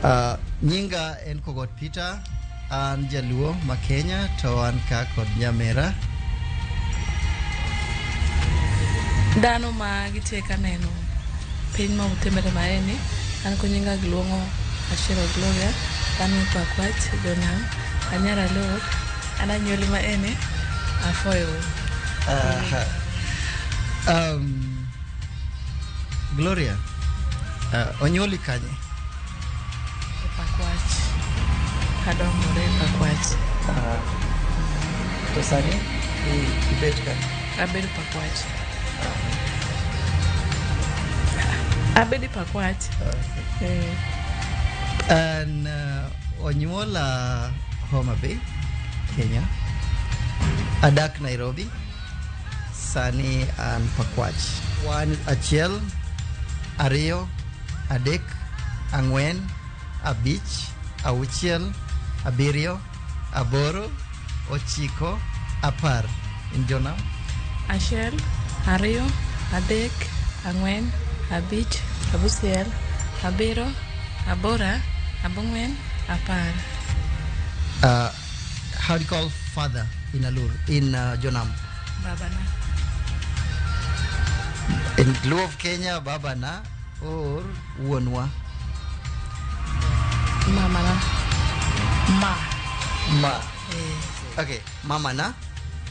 Nyinga en Kogot Peter, an jaluo ma Kenya to an ka kod nyamera. Dhano ma gitye ka neno piny ma otimre ma eni, an ko nyinga giluongo Ashero Gloria, an me Pakwach, Jonam, Anyara Lor, an anyuoli ma eni, afoyo. Gloria, onyuoli kanye? E Pakwach. Adongore e Pakwach. To sani ibet ka? Abedo Pakwach. Abedo Pakwach. Okay. An onyuola Homa Bay, Kenya. Adak Nairobi. Sani an Pakwach. Wan achiel, ariyo, adek, ang'wen, abich, auchiel, abiriyo, aboro, ochiko, apar. In Jonam? Achiel, ariyo, adek, ang'wen, abich, auchiel, abiriyo, aboro, abong'wen, apar. How do you call father in Alur, in Jonam? Babana. In Luo of Kenya, babana or wuonwa? Mamana. Ma. Ma. Okay, mamana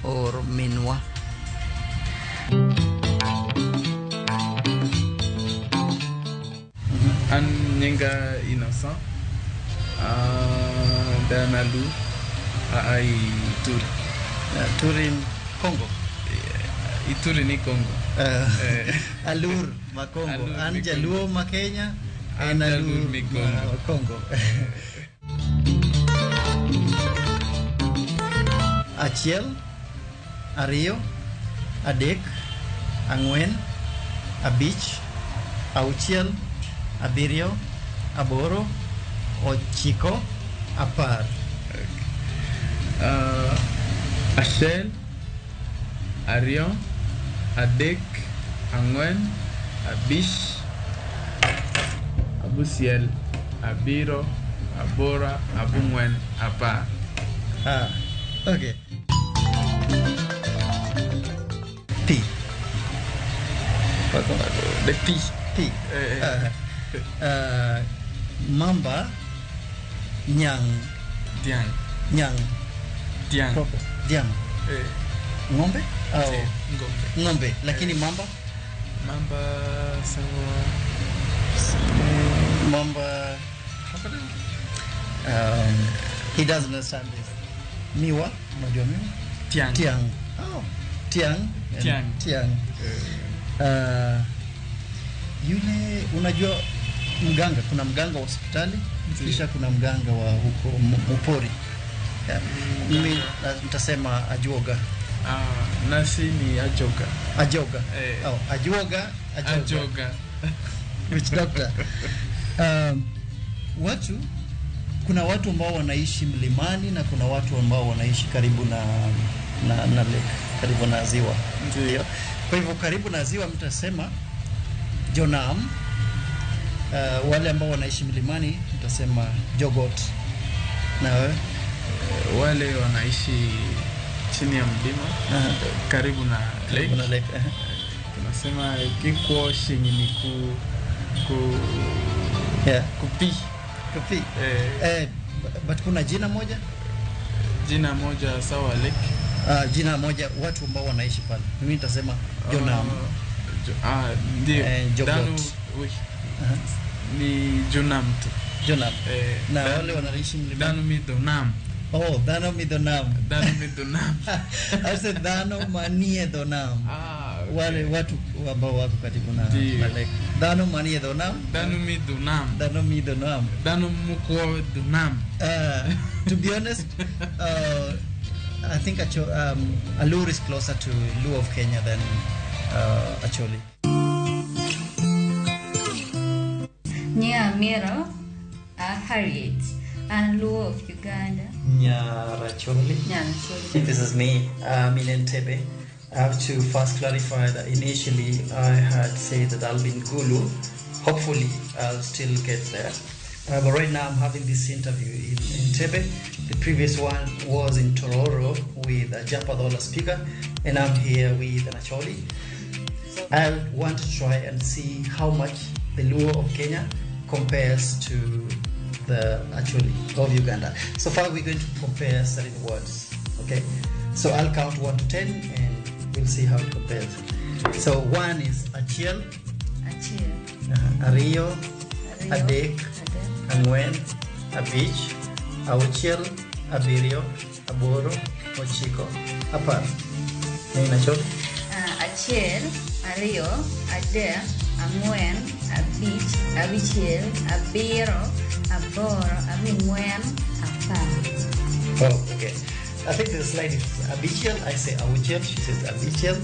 or minwa? An nyinga Innocent. Danalu ai Ituri. Ituri in Congo. Ituri ni Congo. Alur ma Congo. An Jaluo ma Kenya. An Alur mi Congo. Congo. Achiel, ariyo, adek, ang'wen, abich, auchiel, abiriyo, aboro, ochiko, apar. Okay. Achiel, ariyo, adek, ang'wen, abich, abusiel, abiro, aboro, abung'wen, apar. Okay. P. The P. P. Mamba, nyang. Diang. Nyang. Diang. Proper. Diang. Ng'ombe? Oh. Ng'ombe. Ng'ombe. Lakini mamba? Mamba sawa. Mamba. He doesn't understand this. Miwa, unajua miwa? Tiang. Tiang. Oh. Tiang. Tiang. Tiang. Yule unajua mganga, kuna mganga wa hospitali, kisha kuna mganga wa huko mpori. Yeah. Mimi nitasema ajuoga. Nasi ni ajoga. Ajoga. Oh, ajuoga, ajoga. Ajoga. Which doctor? Watu, kuna watu ambao wanaishi mlimani na kuna watu ambao wanaishi karibu na lake, karibu na ziwa. Ndio. Kwa hivyo karibu na ziwa mtasema Jonam. Wale ambao wanaishi mlimani mtasema Jogot. Na wewe? Wale wanaishi chini ya mlima, karibu na lake. Karibu na lake. Tunasema kikwo shinyi ku yeah. Kupi. Kupi. But kuna jina moja? Jina moja sawa lake. Jina moja watu ambao wanaishi pale. Mimi nitasema Jonam. Ndio. Jogot. Danu, ni Jonam tu. Jonam. Na wale wanaishi mlimani. Danu midonam. Oh, dhano midonam. Dhano midonam. I said dhano manie donam. Okay. Wale watu ambao wako karibu na lake. Dhano manie donam. Dhano midonam. Dhano midonam. Dhano mukwo donam. To be honest, I think Alur is closer to Luo of Kenya than Acholi. Nya Miro, Harriet, and Luo of Uganda. Nyaracholi. Nyaracholi. This is me, I'm in Entebbe. I have to first clarify that initially I had said that I'll be in Gulu. Hopefully I'll still get there. But right now I'm having this interview in Entebbe. The previous one was in Tororo with a Japadhola speaker, and I'm here with an Acholi. I want to try and see how much the Luo of Kenya compares to the Acholi of Uganda. So far we're going to compare certain words, okay? So I'll count 1 to 10 and we'll see how it compares. So 1 is achiel, Achiel. Ariyo, Ariyo, adek, adek, ang'wen, abich, auchiel, abiriyo, aboro, ochiko, apar. Nini Acholi? Achiel, ariyo, adek, ang'wen, abich, auchiel, abiriyo, aboro, abing'wen, apar. Oh, okay. I think the slide is abichiel. I say auchiel, she says abichiel.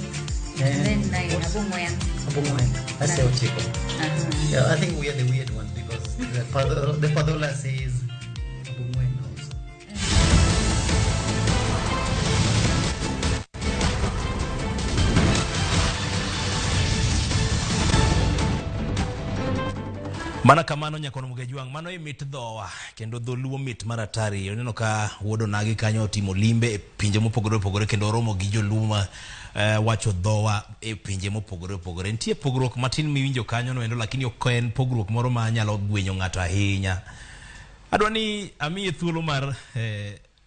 And then 9, what's- abung'wen. Abung'wen. I say ochiko. Yeah, I think we are the weird ones because the Padhola says abung'wen also. Mana kamano nyakono Mugejwang', mano e mit dhowa kendo dholuo mit mar atari. Oneno ka wuod onagi kanyo otimo limbe e pinje mopogore opogore kendo oromo gi joluo ma wacho dhowa e pinje mopogore opogore. Nitie pogruok matin miwinjo kanyo no endo, lakini ok en pogruok moro ma nyalo gwenyo ng'ato ahinya. Adwa ni amiye thuolo mar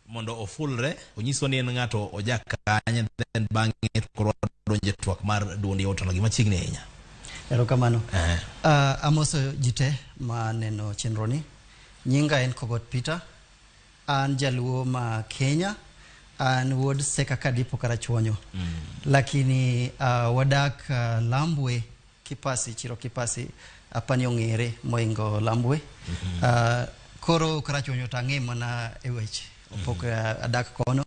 mondo ofulre, onyiswa ni en ng'ato oja kanye, then bang'e koro wadonjo e twak mar duond Yawa gi machiegni ahinya. Erokamano. Amoso ji te maneno chenro ni. Nyinga en Kogot Peter. An jaluo ma Kenya. An wuod Seka Kadipo Karachuonyo. Lakini wadak Lambwe Kipasi, Chiro Kipasi, apani ong'ere moingo Lambwe. Koro Karachuonyo to ang'e mana e weche. Pok adak kono.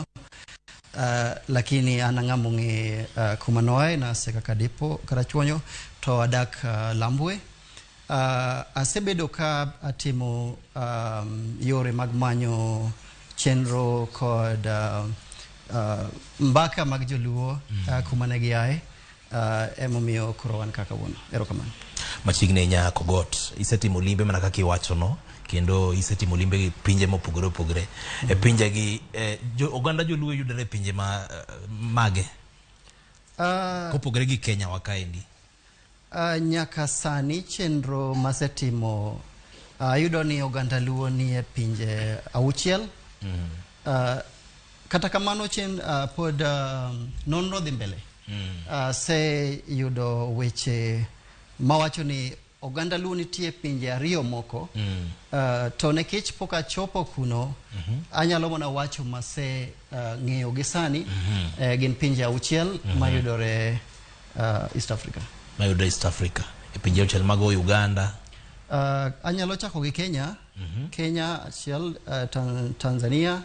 Lakini an ang'ama ong'e kuma noae na Seka Kadipo Karachuonyo to adak Lambwe. Asebedo ka atimo yore mag manyo chenro kod mbaka mag joluo kuma ne giae, emomiyo koro wan kaka wuono. Erokamano. Machiegni ahinya Kogot, isetimo limbe mana kaka iwachono kendo isetimo limbe gi pinje mopogore opogore. E pinje gi oganda joluo yudore e pinje ma mage? Kopogore gi Kenya wa kaendi. Nyaka sani chenro masetimo ayudo ni oganda luo ni e pinje 6. Kata kamano pod nonro dhi mbele. Aseyudo weche mawacho ni oganda luo nitie pinje 2 moko. To nikech pok achopo kuno, anyalo mana wacho mase ng'eyo gi sani, gin pinje 6 mayudore East Africa. Mayudore East Africa. E pinje 6 mago Uganda. Anyalo chako gi Kenya. Kenya achiel, Tanzania,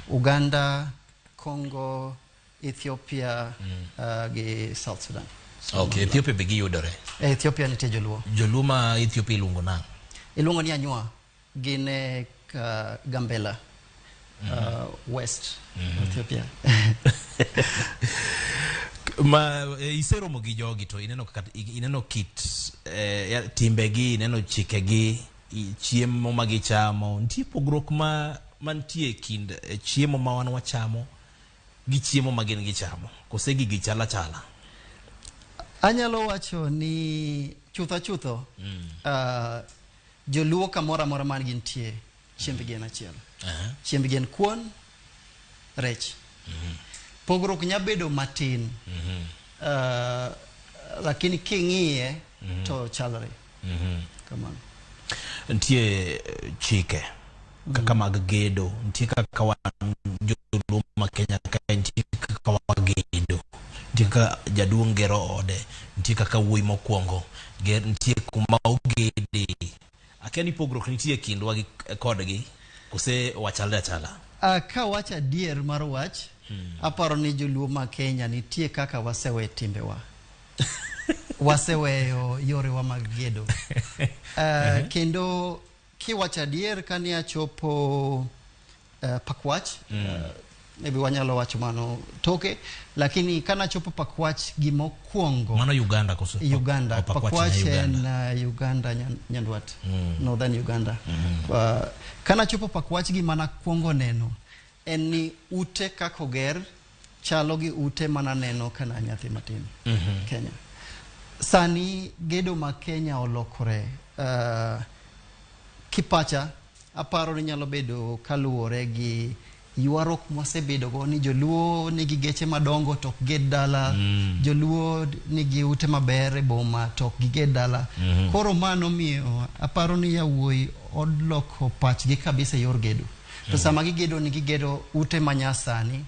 Uganda, Congo, Ethiopia, gi South Sudan. Okay, Ethiopia be giyudore. Ethiopia nitie joluo. Joluo ma Ethiopia iluongo nang'o? Iluongo ni Anywa. Gin e Gambela, West Ethiopia. Ma iseromo gi jogi to ineno kaka ineno kit timbegi, ineno chikegi, chiemo ma gichamo. Nitie pogruok ma mantie e kind chiemo ma wan wachamo gi chiemo ma gin gichamo, kose gigi chal achala? Anyalo wacho ni chutho chutho, joluo kamoro amora man gintie, chiembgi en achiel. Chiembgi en kuon, rech. Pogruok nya bedo matin, lakini king'iye to chalre. Kamano. Nitie chike kaka mag gedo, nitie kaka wan joluo ma Kenya kae, nitie kaka wagedo, nitie kaka jaduong' gero ode, nitie kaka wuoyi mokwongo nitie kuma ogede. Akia ni pogruok nitie e kindwa gi kodgi kose wachalre achala? Ka wacho adier mar wach, aparo ni joluo ma Kenya nitie kaka wasewe timbewa. Waseweyo yorewa mag gedo. Kendo kiwacho adier kane achopo Pakwach, Maybe wanyalo wacho mano toke, lakini kanachopo Pakwach gimokwongo Mano Uganda koso? Uganda. Oh, Pakwach Pakwach ne en Uganda. Uganda Nyandwat, Northern Uganda. Kanachopo Pakwach gima nakwongo neno en ni ute kaka oger chalo gi ute mananeno kana nyathi matin Kenya. Sani gedo ma Kenya olokore. Kipacha aparo ni nyalo bedo kaluwore gi ywaruok mwasebedo go ni joluo nigi geche madongo to ok ged dala, joluo nigi ute maber e boma to ok giged dala. Koro mano miyo aparo ni yawuoyi oloko pachgi kabisa e yor gedo. To sama gigedo ni gigedo ute manyasani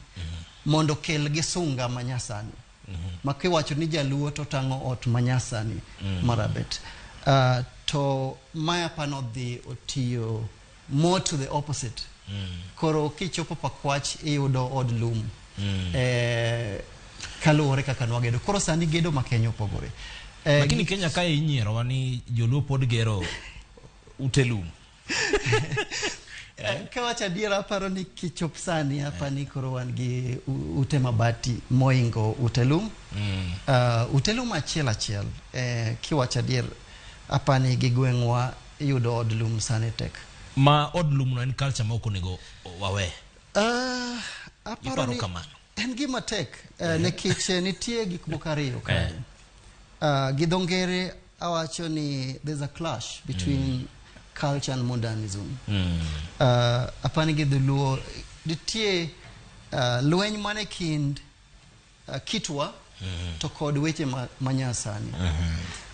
mondo kel gi sunga manyasani. Ma kiwacho ni jaluo to tang'o ot manyasani marabet. To mae apano dhi otiyo more to the opposite. Koro kichopo Pakwach iyudo od lum. Kaluwore kaka nwagedo. Koro sani gedo ma Kenya opogore. Lakini Kenya kae inyierowa ni joluo pod gero ute lum. Kawacho adiera aparo ni kichop sani apa ni koro wan gi ute mabati moingo ute lum. Ute lum achiel achiel. Kiwacho adier apani gi gweng'wa yudo od lum sani tek. Ma od lum no en culture ma ok onego wawe. Aparo Iparo ni kamano? En gima tek nikech nitie gik moko ariyo kae. Gi dho ngere awacho ni there's a clash between culture and modernism. Apani gi dholuo nitie lweny mane kind kitwa to kod weche manyasani.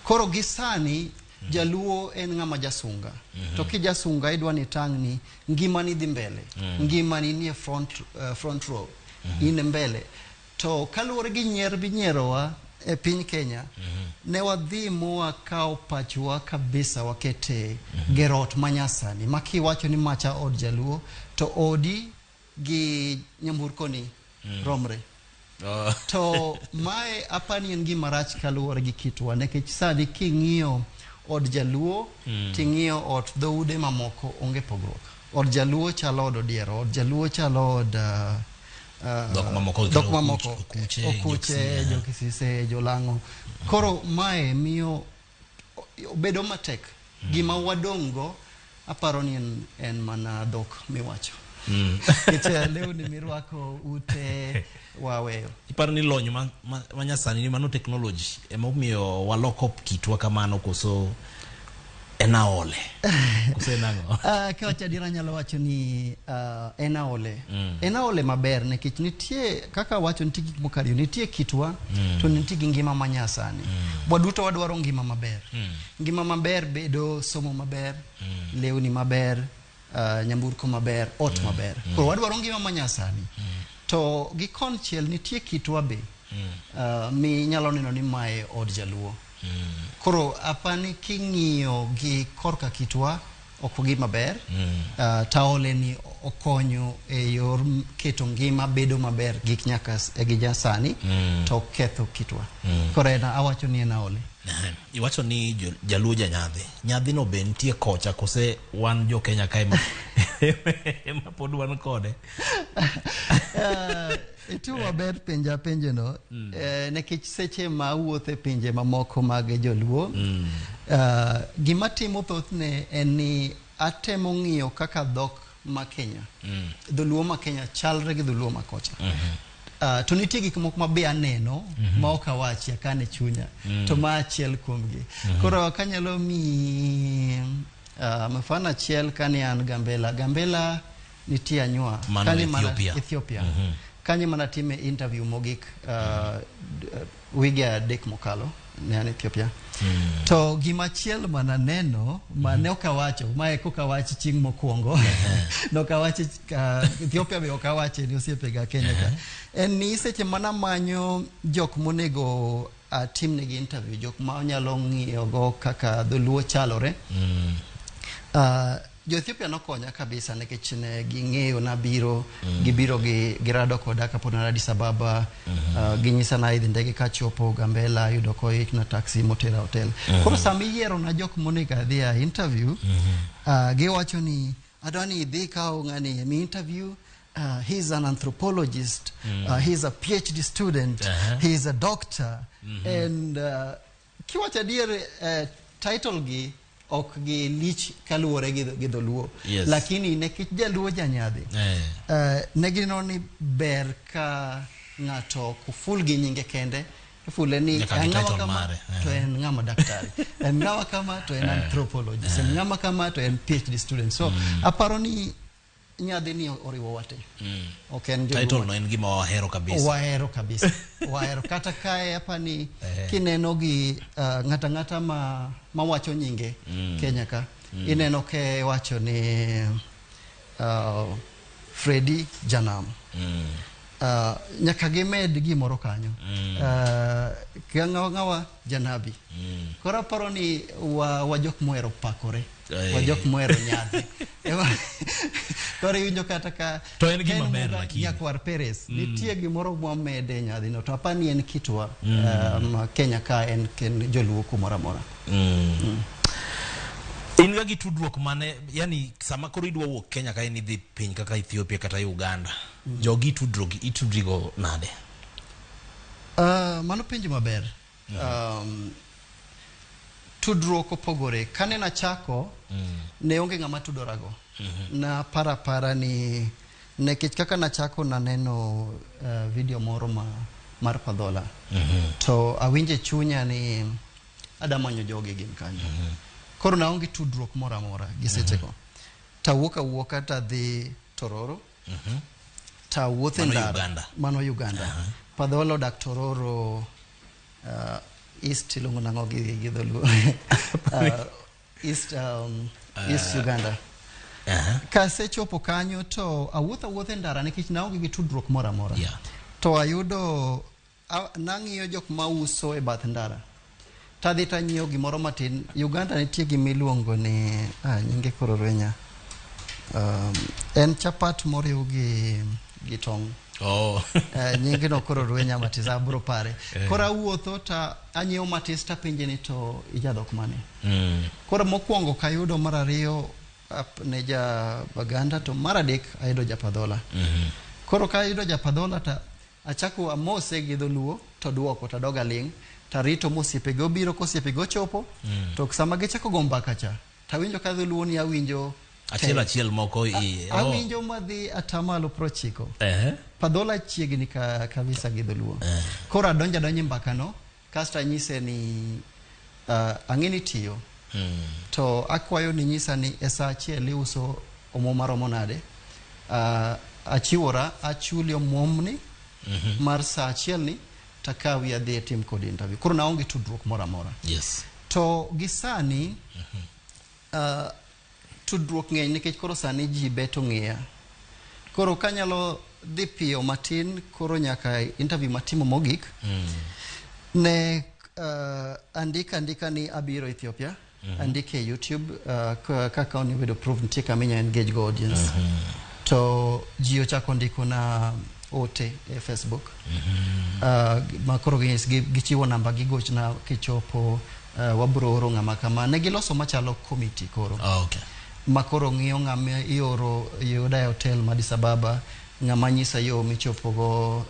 Koro gi sani jaluo en ng'ama jasunga. To kijasunga idwa ni tang' ni ngimani dhi mbele. Ngimani nie front row. In mbele. To kaluwore gi nyier minyierowa e piny Kenya, ne wadhi mwakawo pachwa kabisa wakete gero ot manyasani. Ma kiwacho ni macha od jaluo, to odi gi nyamburko ni romre. To mae apani en gima rach kaluwore gi kitwa, nikech sani king'iyo od jaluo, ting'iyo ot dhoude mamoko onge pogruok. Od jaluo chalo od odiero, od jaluo chalo od Dhok mamoko, dhok mamoko, okuche, okuche, jokisise, jolang'o. Koro mae miyo obedo matek. Gima wadong' go aparo ni en mana dhok miwacho. Nikech lewni mirwako, ute waweyo. Iparo ni lony ma nyasani ni mano technology ema omiyo waloko kitwa kamano koso en aole? Koso en ang'o? Kawacho adiera anyalo wacho ni en aole. En aole maber nikech nitie kaka awacho nitie gik moko ariyo. Nitie kitwa to nitie gi ngima manyasani. Waduto wadwaro ngima maber. Ngima maber bedo somo maber, lewni maber, nyamburko maber, ot maber. Koro wadwaro ngima manyasani. To gi konchiel nitie kitwa be. Minyalo neno ni mae od jaluo. Koro apani king'iyo gi korka kitwa ok gima ber. Taole ni okonyo e yor keto ngima bedo maber gik nyaka gi nyasani to ok ketho kitwa. Koro en awacho ni en aole. Iwacho ni jaluo janyadhi. Nyadhi no be nitie kocha kose wan jo Kenya kae ema pod wan kode? Itimo maber penja penjo no nikech seche ma awuotho e pinje mamoko mag joluo, gima timo thothne en ni atemo ng'iyo kaka dhok ma Kenya, dholuo ma Kenya chalre gi dholuo ma kocha. To nitie gik moko ma be aneno ma ok awachi akane chunya to ma achiel kuomgi. Koro kanyalo mi mfano achiel kane an Gambela. Gambela nitie anywa. Mano Kanyo mana- Ethiopia. Ethiopia. Kanyo mana time interview mogik wige 3 mokalo ne an Ethiopia. To gima achiel mananeno ma ne ok awacho, mae koka awach chieng' mokwongo. Ne ok awache Ethiopia be ok awache ni osiepega Kenya ka. En ni seche manamanyo jok monego atimnegi interview, jok ma nyalo ng'iyo go kaka dholuo chalore. Jo Ethiopia nokonya kabisa nikech ne ging'eyo nabiro, gibiro gi girado koda kapod an Addis Ababa, ginyisa na idhi ndege kachopo Gambela ayudo koikna taxi motera hotel. Koro sama iyiero na jok monego adhi a interview, giwacho ni adwa ni idhi ikaw ng'ani mi interview. He's an anthropologist, he's a PhD student, he's a doctor, and kiwacho adier, title gi ok gi lich kaluwore gi dholuo. Yes. Lakini nikech jaluo janyadhi, ne gineno ni ber ka ng'ato ok oful gi nyinge kende, ifule ni Nyaka gi en ng'ama title kama mare, to en ng'ama daktari, en ng'ama kama to en anthropologist, en ng'ama kama to en PhD student. So aparo ni nyadhi ni oriwo wate, ok en joluo. Title no en gima wahero kabisa. Wahero kabisa, wahero. Kata kae apani kineno gi ng'ata ng'ata ma mawacho nyinge Kenya ka, ineno ke wacho ni Freddy Janam, nyaka gimed gimoro kanyo, ng'awa Janabi. Koro aparo ni wa jok mohero pakore, wa jok mohero nyadhi. Koro iwinjo kata ka To en gima Ken ber Muga lakini. Nyakwar Perez, nitie gimoro mwamede nyadhino, to apani en kitwa Kenya ka en joluo kumoro amora. In ga gi tudruok mane, yani sama koro idwa wuok Kenya ka in idhi piny kaka Ethiopia kata Uganda, jogi tudruok itudrigo nade? Mano penjo maber. Tudruok opogore. Kane nachako, ne onge ng'ama tudorago. Na para para ni nikech kaka nachako naneno video moro ma mar Padhola. To awinjo e chunya ni ada manyo jogi gin kanyo. Koro naonge tudruok moro amora gi sechego. Tawuok awuoka tadhi Tororo. Tawuotho e Mano ndara. Uganda. Mano Uganda. Padhola odak Tororo East, iluongo nang'o gi dholuo? East Uganda. Kasechopo kanyo to awuotho awuotha e ndara nikech naonge gi tudruok moro amora. To ayudo nang'iyo jok mauso e bath ndara. Tadhi tanyiewo gimoro matin. Uganda nitie gima iluongo ni nyinge koro rwenya. En chapat moriw gi tong'. Oh. Nyingno koro rwenya matis, abro pare. Koro awuotho ta anyiewo matis tapenje ni to ijadhok mane. Koro mokwongo kayudo, mar ariyo ne ja Baganda, to mar adek ayudo ja Padhola. Koro ka ayudo ja Padhola ta achako amose gi dholuo to duoko tadog aling' tarito mosiepege obiro. Kosiepege ochopo, to sama gichako go mbaka cha tawinjo ka dholuo ni awinjo Achiel tek. achiel moko i oh. Awinjo madhi 90%. Padhola chiegni kabisa gi dholuo. Koro adonjo adonjo e mbakano kasto anyise ni ang'e ni tiyo, to akwayo ni nyisa ni e saa achiel iuso omuom maromo nade. Achiwora achuli omuomni mar saa achiel ni takawi adhi atim kodi interview. Koro naonge tudruok moro amora. To gi sani tudruok ng'eny nikech koro sani ji bet ong'eya. Koro kanyalo dhi piyo matin, koro nyaka interview matimo mogik ne andika ni abiro Ethiopia, andike e YouTube, kaka onego bedo proof nitie kama inya engage go audience. To ji ochako ndiko na ote e Facebook, ma koro gichiwo namba gigochna kichopo, wabro oro ng'ama kama. Ne giloso machalo committee koro Oh, okay. ma koro ng'iyo ng'ama ioro yuda e hotel ma Addis Ababa, ng'ama nyisa yo michopogo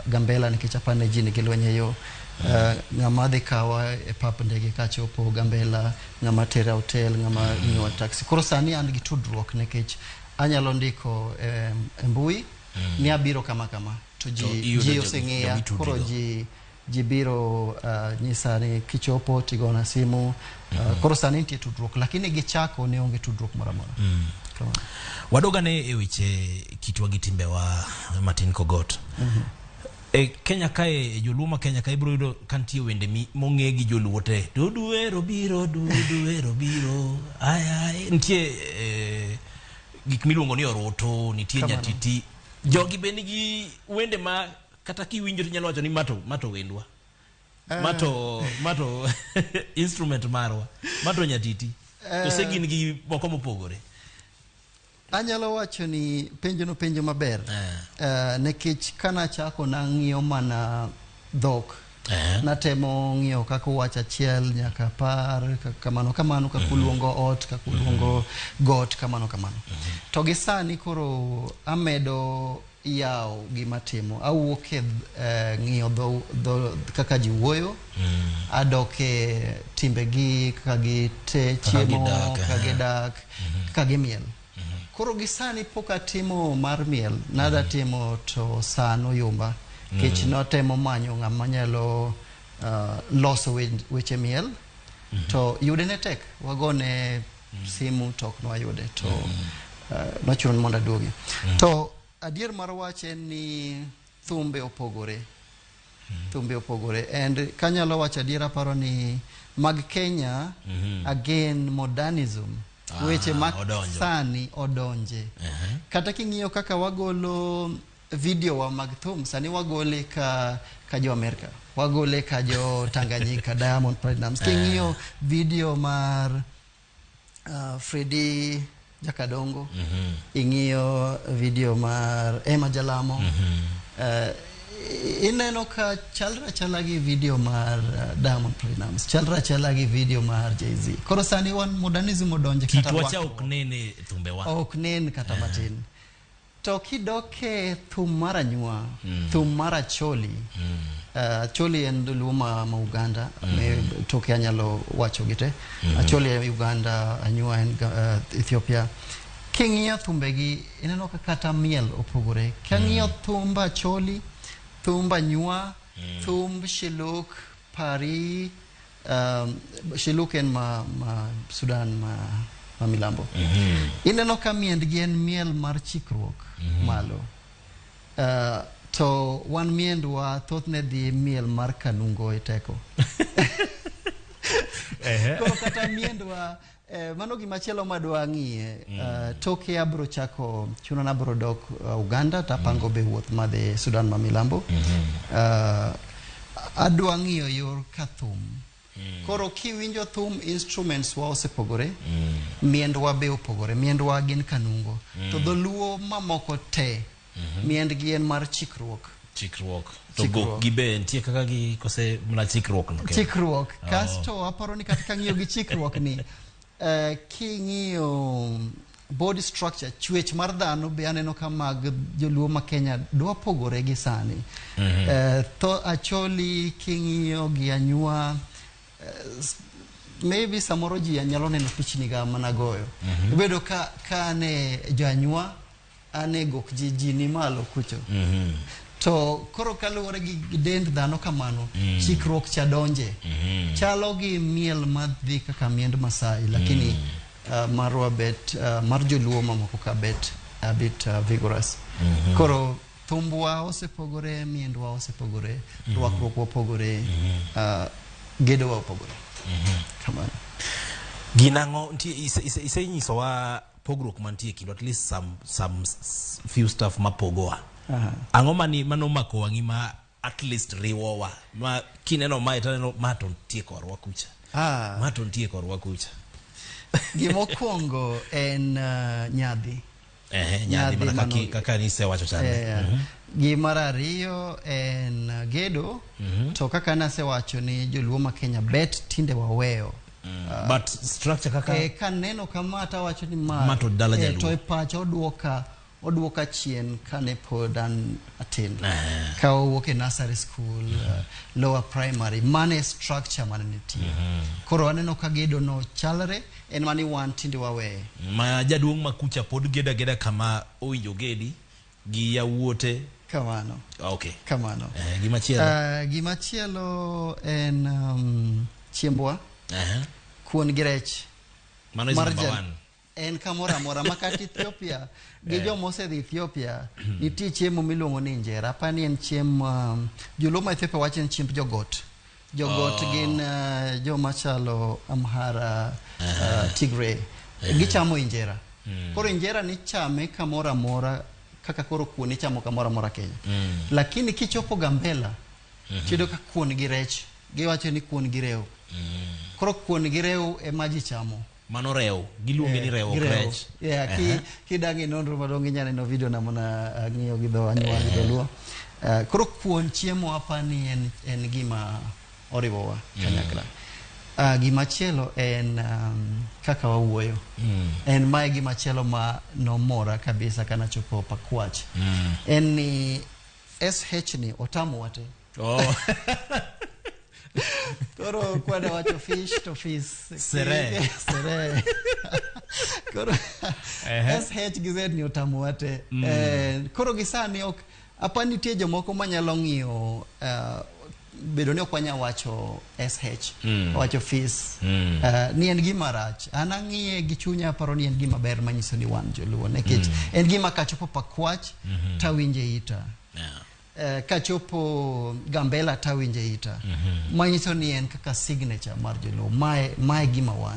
Gambela nikech apani ji nigi lweny e yo, ng'ama dhi kawa e pap ndege kachopo Gambela, ng'ama tera hotel, ng'ama miyowa taxi. Koro sani an gi tudruok nikech anyalo ndiko e mbui ni abiro kama kama to ji, To iyudo ji oseng'eya. jomitudrigo. Koro ji biro nyisa ni kichopo tigona simu. Koro sani nitie tudruok, lakini gichako ne onge tudruok moro amora. Kamano. Wadogane e weche kitwa gi timbewa matin kogot. E Kenya kae, joluo ma Kenya kae ibiro yudo ka nitie wende mong'e gi joluo te. Dudu ero biro, dudu ero biro. Ay ay, nitie gik miluongo ni oroto, nitie Kamano. nyatiti. Jogi be nigi wende ma kata kiwinjo to inyalo wacho ni mato wendwa. Mato instrument marwa. Mato nyatiti. Kose gin gi moko mopogore. Anyalo wacho ni penjo no penjo maber, nikech kanachako nang'iyo mana dhok, natemo ng'iyo kaka uwacho achiel nyaka 10, kamano kamano, kaka uluongo ot, kaka uluongo got, kamano kamano. To gi sani koro amedo yawo gima timo. Awuok e ng'iyo dho kaka ji wuoyo, adok e timbegi, kaka gite chiemo, gidak, kaka gidak, kaka gimiel. Koro gi sani pok atimo mar miel, nada timo to sa noyomba. Kech notemo manyo ng'ama nyalo loso weche miel, to yude ne tek. Wagone simu to ok nwayude, to nochuno ni mondo aduogi. To adier mar wach en ni thumbe opogore. Thumbe opogore. And kanyalo wacho adier, aparo ni mag Kenya, again modernism, weche ma odonjo. sani odonje. Kata king'iyo kaka wagolo video wa mag thum, sani wagole ka jo Amerika, wagole ka jo Tanganyika, Diamond Platnumz. King'iyo video mar Freddy Jakadongo, ing'iyo video mar Emma Jalamo, ineno ka chalre achala gi video mar Diamond Platnumz, chalre achala gi video mar Jay-Z. Koro sani wan modernism odonje kata Kitwa cha rwakruok. ok nene thumbewa. Ok nen kata matin. To kidok e thum mar anyua, thum mar Acholi, Acholi en dholuo ma Uganda, toke anyalo wacho gi te. Acholi en Uganda, Anyua en Ethiopia. King'iyo thumbegi, ineno ka kata miel opogore. Kang'iyo thumb Acholi, thumb Anyua, thumb Shiluk, Pari, Shiluk en ma Sudan ma milambo. Ineno ka miendgi en miel mar chikruok malo. To wan miendwa thothne dhi miel mar kanungo e teko. Koro kata miendwa mano gimachielo madwa ng'iye. Toke abro chako chuno na abro dok Uganda tapango be wuoth madhi Sudan ma milambo. Adwa ng'iyo yor ka thum. Koro kiwinjo thum, instruments wa osepogore, miendwa be opogore. Miendwa gin kanungo. To dholuo mamoko te, miendgi en mar chikruok. Chikruok. To Chikruok. gok gi be nitie kaka gi kose mana chikruok no kende? Chikruok. Kasto aparo ni kata kang'iyo gi chikruok ni, king'iyo body structure, chwech mar dhano be aneno ka mag joluo ma Kenya dwa pogore gi sani. To Acholi king'iyo gi Anyua, maybe samoro ji nyalo neno pichni ga mana goyo. Ibedo ka ane jo Anyua, ane gok ji ni malo kucho. To koro kaluwore gi dend dhano kamano, chikruok cha donje. Chalo gi miel madhi kaka miend Masai, lakini marwa bet, mar joluo mamoko ka bet a bit vigorous. Koro thumbwa osepogore, miendwa osepogore, rwakruok opogore, gedowa opogore. Kamano. Ginang'o nitie isenyisowa pogruok mantie e kindwa, at least some few stuff mapogowa. Ang'o mani manomako wang'i ma at least riwowa ma kineno mae to aneno ma to nitie korwa kucha, ma to nitie korwa kucha? Gimokwongo en nyadhi. Ehe, nyadhi Nyadhi mana kaka nisewacho chande. Gimar ariyo en gedo. To kaka nasewacho ni joluo ma Kenya bet tinde waweyo. But structure kaka Kaneno kama tawacho ni ma, Ma to dala Jaluo. To e pacha oduoka chien kane pod an atin. Ka wawuok e nursery school, lower primary, mane structure mane nitie. Koro aneno ka gedo no chalre, en mani wan tinde waweye. Ma jaduong' ma kucha pod geda geda kama owinjo gedi gi yawuote. Kamano. Okay. Kamano. Gimachielo? Gimachielo en chiembwa. Kuon gi rech. Mano is Mar number one. En kamoro amora ma kata Ethiopia gi joma osedhi Ethiopia, nitie chiemo miluongo ni injera. Apani en chiemb joluo ma Ethiopia wacho en chiemb jogot. Jogot gin joma chalo Amhara, Tigray. Gichamo injera. Koro injera ni chame kamoro amora kaka koro kuon ichamo kamoro amora Kenya. Lakini kichopo Gambela, tiyudo ka kuon gi rech, giwacho ni kuon gi rew. Koro kuon gi rew ema ji chamo. Mano rew, giluonge ni rew, ok Gi rew. rech. Yeah, kidang' e nonro madongo inyalo neno video na mana ng'iyo gi dho anyuwa gi dholuo. Koro kuon chiemo apani en gima oriwowa kanyakla. Gimachielo en kaka wawuoyo. En mae gimachielo ma nomora kabisa kanachopo Pakwach. En ni SH ni otamowa te. Oh. Koro kwana wacho fish to fish. Sere. Sere. Koro SH gi Z ni otamowa te. Koro gi sani ok apa nitie jomoko manyalo ng'iyo bedo ni ok wanya wacho SH wacho fis ni en gima rach. An ang'iye gi chunya, aparo ni en gima ber manyiso ni wan joluo, nikech en gima kachopo Pakwach tawinje ita. Kachopo Gambela tawinje ita, manyiso ni en kaka signature mar joluo. Mae gima wan.